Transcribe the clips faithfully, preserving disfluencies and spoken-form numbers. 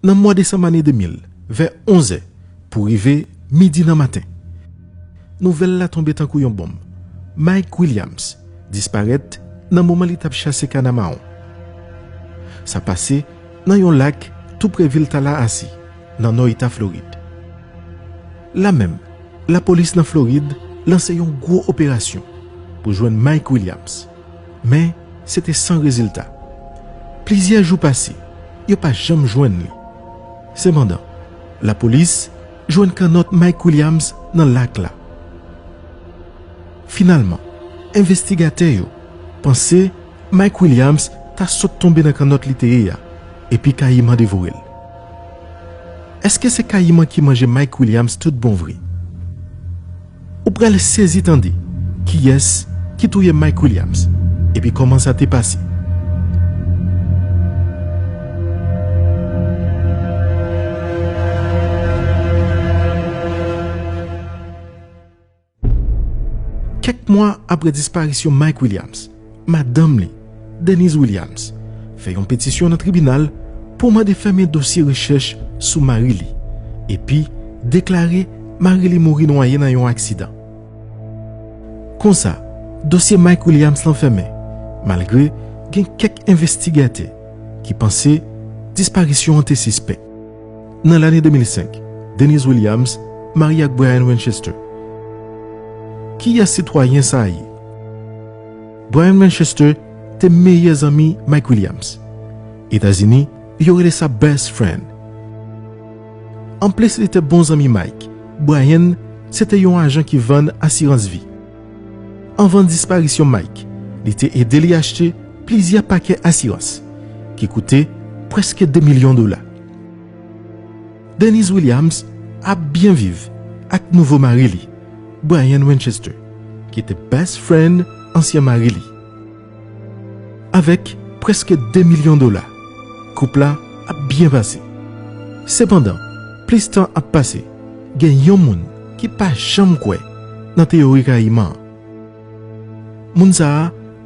Nan mwa desanm ane de mil, vè onz è pou rive midi nan maten, nouvèl la tonbe tankou yon bonm. Mike Williams disparèt nan moman li t ap chase kana mawon. Sa pase nan yon lak tou pre vil Tallahassee, nan nò eta Florid. La menm, lapolis nan Florid lanse yon gwo operasyon pou jwenn Mike Williams. Men, se te san rezilta. Plizyè jou pase, yo pa janm jwenn li. Sepandan, lapolis jwenn kannòt Mike Williams nan lak la. Finalman, envestigatè yo panse Mike Williams ta sot tonbe nan kannòt li te ye a, epi kayiman devore l. Èske se kayiman ki manje Mike Williams tout bon vre? Ou pral sezi tande kiyès ki touye Mike Williams, epi kòman sa te pase. Kèk mwa apre disparisyon Mike Williams, madanm li, Denise Williams, fè yon petisyon nan tribinal pou mande fèmen dosye rechèch sou mari li, epi deklare mari li mouri nwaye nan yon aksidan. Konsa, dosye Mike Williams lan fèmen, malgre gen kèk envestigatè ki panse disparisyon an te sispèk. Nan lane de mil senk, Denise Williams marye ak Brian Winchester. Kiyès sitwayen sa a ye? Brian Winchester te meyè zanmi Mike Williams. Etazini, yo rele sa best friend. Anplis li te bon zanmi Mike, Brian se te yon ajan ki vann asirans vi. Anvan disparisyon Mike, li te ede li achte plizyè pakè asirans ki koute prèske de milyon dola. Denise Williams ap byen viv ak nouvo mari li, Brian Winchester, ki te best friend ansyen mari li. Avèk prèske de milyon dola, koup la ap byen pase. Sepandan, plis tan ap pase, gen yon moun ki pa janm kwè nan teyori kayiman an. Moun sa a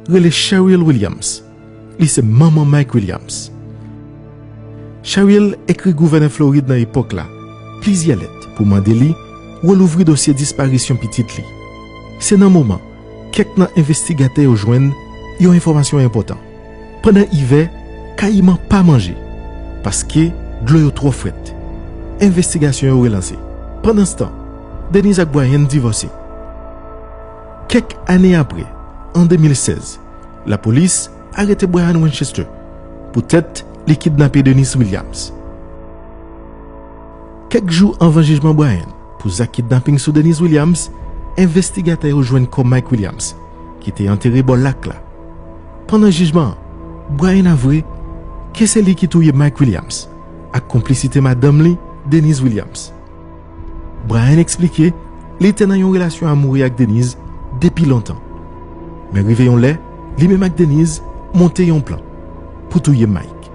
rele Cheryl Williams. Li se manman Mike Williams. Cheryl ekri gouvènè Florid nan epòk la plizyè lèt pou mande li relouvri dosye disparisyon pitit li. Se nan moman kèk nan envestigatè yo jwenn yon enfòmasyon enpòtan. Pandan ivè, kayiman pa manje paske dlo yo twò frèt. Envestigasyon yo relanse. Pandanstan, Denise ak Brian divòse. Kèk ane apre, an de mil sèz, lapolis arete Brian Winchester poutèt li kidnape Denise Williams. Kèk jou anvan jijman Brian pou zak kidnaping sou Denise Williams, envestigatè yo jwenn kò Mike Williams, ki te antere bò lak la. Pandan jijman an, Brian avwe ke se li ki touye Mike Williams, ak konplisite madanm li, Denise Williams. Brian eksplike li te nan yon relasyon amoure ak Denise depi lontan. Men rive yon lè, li menm ak Denise monte yon plan pou touye Mike.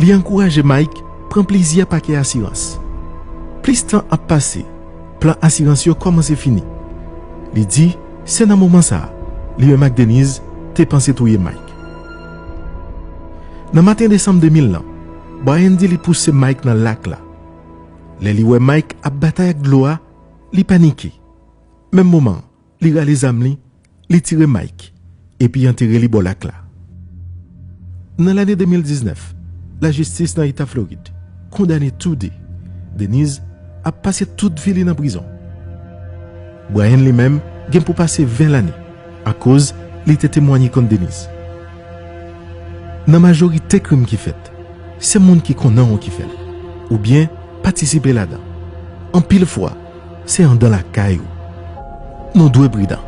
Li ankouraje Mike pran plizyè pakè asirans. Plis tan ap pase, plan asirans yo kòmanse fini. Li di se nan moman sa a, li menm ak Denise te panse touye Mike. Nan maten desanm de mil lan, Brian di li pouse Mike nan lak la. Lè li wè Mike ap batay ak dlo a, li panike. Menm moman an, li rale zam li, li tire Mike, epi antere li bò lak la. Nan lane de mil diznèf, lajistis nan eta Florid kondane tou de. Denise ap pase tout vi li nan prizon. Brian li menm gen pou pase ven lane akoz li te temwanye kont Denise. Nan majorite krim ki fèt, se moun ki konnen w ki fè l, oubyen patisipe ladan. Anpil fwa, se anndan lakay ou. Nou dwe pridan.